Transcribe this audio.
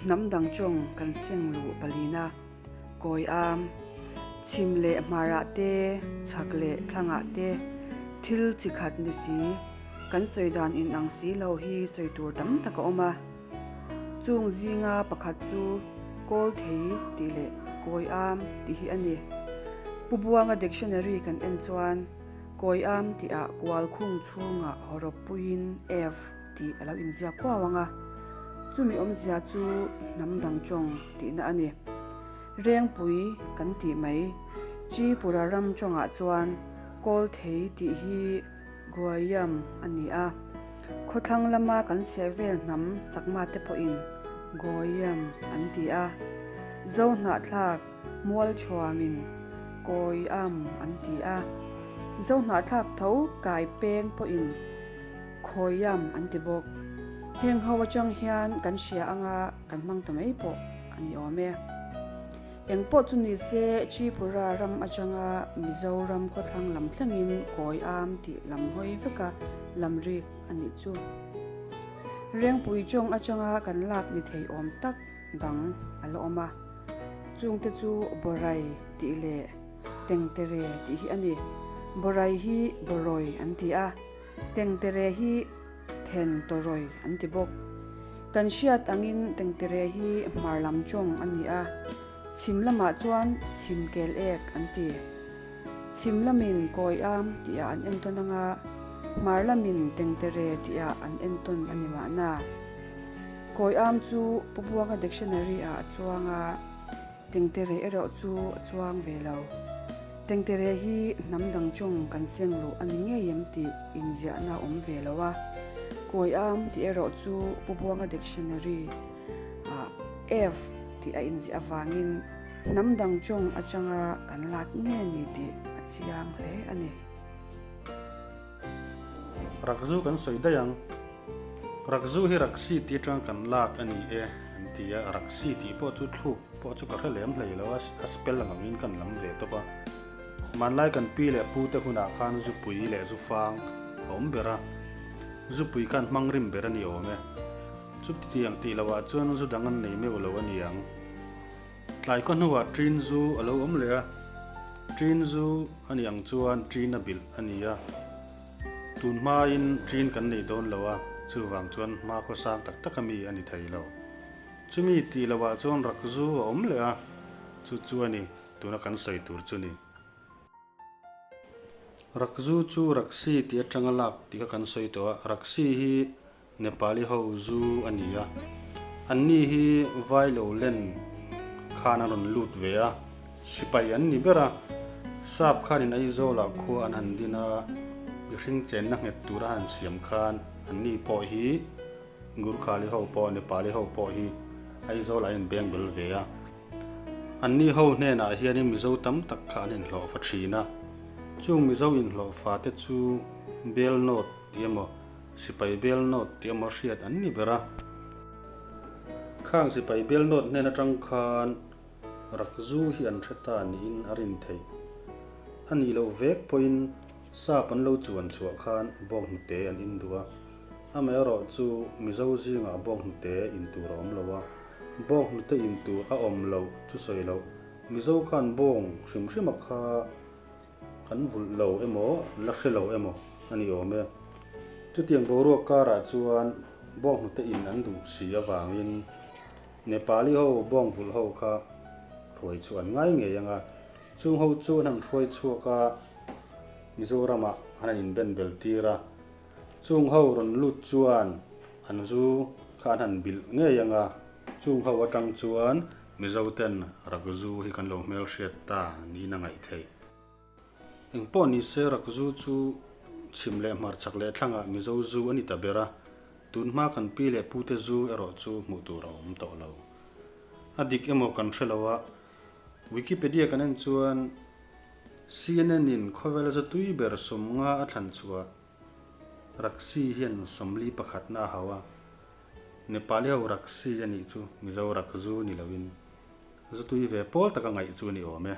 Hnam dang tawng kan seng luh palina, kawi am, chhim leh hmarah te, chhak leh thlangah te, thil chi khat ni si, kan sawi dan inang si lo hi sawi tur tam tak a awm a. Chung zinga pakhat chu kawl thei tih leh kawi am tih hi a ni. Pu Buanga dictionary kan en chuan kawi am tihah kual khung chhungah hawrawp puiin F tih a lo inziak kuau ang a, chumi awmzia chu hnam dang tawng tihna a ni. Rengpui kan tih mai, Tripura ram tawngah chuan kawl thei tih hi Guayam a ni a, khawthlang lama kan chheh vel hnam chakma te pawhin Goyam an ti a, Zohnahthlak Mualthuamin Kawiam an ti a, Zohnahthlak tho Kai peng pawhin Khawiam an ti bawk. Heng ho atang hian kan hria anga kan hmang ta mai pawh a ni awm e. Eng pawh chu ni se, Tripura ram atanga Mizoram khawthlang lam thlengin kawi am tih lam hawi veka lam rik a nih chu. Rengpui tawng atanga kan lak ni thei awm tak dang a la awm a, chungte chu Borai tih leh Tengtere tih hi a ni. Borai hi Bawrawi an ti a, Tengtere hi Then tawrawi an ti bawk. Kan hriat angin Tengtere hi hmar lam tawng a ni a, chhim lamah chuan chhim kel ek an ti. Chhim lamin kawi am tihah an entawn anga, hmar lamin Tengtere tihah an entawn a ni mahna. Kawi am chu Pu Buanga Dictionary ah a chuang a. Tengtere erawh chu a chuang ve lo. Tengtere hi hnam dang tawng kan seng luh a ni ngei em tih inziahna a awm ve lo a. Kawi am tih erawh chu Pu Buanga Dictionary ah F tih a inziah avangin hnam dang tawng atanga kan lak nge ni tih a chiang hle a ni. Rakzu kan sawi daih ang. Rakzu hi Raksi tih atanga kan lak a ni e an ti a, Raksi tih pawh chu thluk pawh chu ka hre lem hlei lo a, a spell ang angin kan lam ve tawp a. Hmanlai kan pi leh pu te hunah khan zupui leh zufang a awm ber a, zupui khan hmang rim ber a ni awm e. Chutiang tih lohah chuan zu dang an nei meuh lo a ni ang. Tlai khaw hnuah ṭin zu a lo awm leh a, ṭin zu a nih ang chuan ṭin a bilh a ni a. Tun hmain ṭin kan nei dawn lo a, chuvang chuan hma khaw sang tak tak a mi a ni thei lo. Chumi tih lohah chuan rak zu a awm leh a, chu chu a ni tuna kan sawi tur chu ni. Rak zu chu Raksi tih atanga lak tih kha kan sawi tawh a, Raksi hi Nepali ho zu a ni a, anni hi vai lo len khan an rawn lut ve a, sipai an ni ber a, sap khanin Aizawlah khua an han din a, mihring chenna nghet tura han siam khan anni pawh hi Gurkhali ho pawh Nepali ho pawh hi Aizawlah an inbeng bel ve a, anni ho hnenah hianin Mizo tam tak kha an inhlawhfa thin a, chung Mizo inhlawhfa te chu bel nawt tih emaw Sipai bel nawt tih emaw hriat an ni ber a. Khang sipai bel nawt hnen atang khan rakzu hi an hre ta niin a rin theih. A nih loh vek pawhin sap an lo chuan chhuah khan bawnghnute an in duh a. Amaherawh chu Mizo zingah bawnghnute in tur a awm lo a. Bawnghnute in tur a awm loh chu sawi loh Mizo khan bawng hrim hrima kha Kan vulh lo emaw, la hre lo emaw a ni awm e. Chutiang boruak karah chuan bawnghnute in an duh si avangin Nepali ho bawng vulh ho kha hruai chhuah an ngai ngei ang a, chung ho chu an han hruai chhuak a, Mizoramah an han inben bel tir a, chung ho rawn lut chuan an zu kha an han bilh ngei ang a, chung ho atang chuan Mizoten rakzu hi kan lo hmelhriat ta niin a ngaih theih. Eng pawh ni se rakzu chu chhim leh hmarchhak leh thlangah Mizo zu a ni ta ber a, tun hma kan pi leh pute zu erawh chu hmuh tur a awm tawh lo. A dik emaw kan hre lo a, Wikipedia kan en chuan CNN in khawvela zu tui ber sawmnga a thlan chhuah Raksi hian 41 pakhatna a hau a, Nepali ho Raksi a nih chu Mizo Rakzu ni loin zu tui ve pawl taka ngaih chu a ni awm e.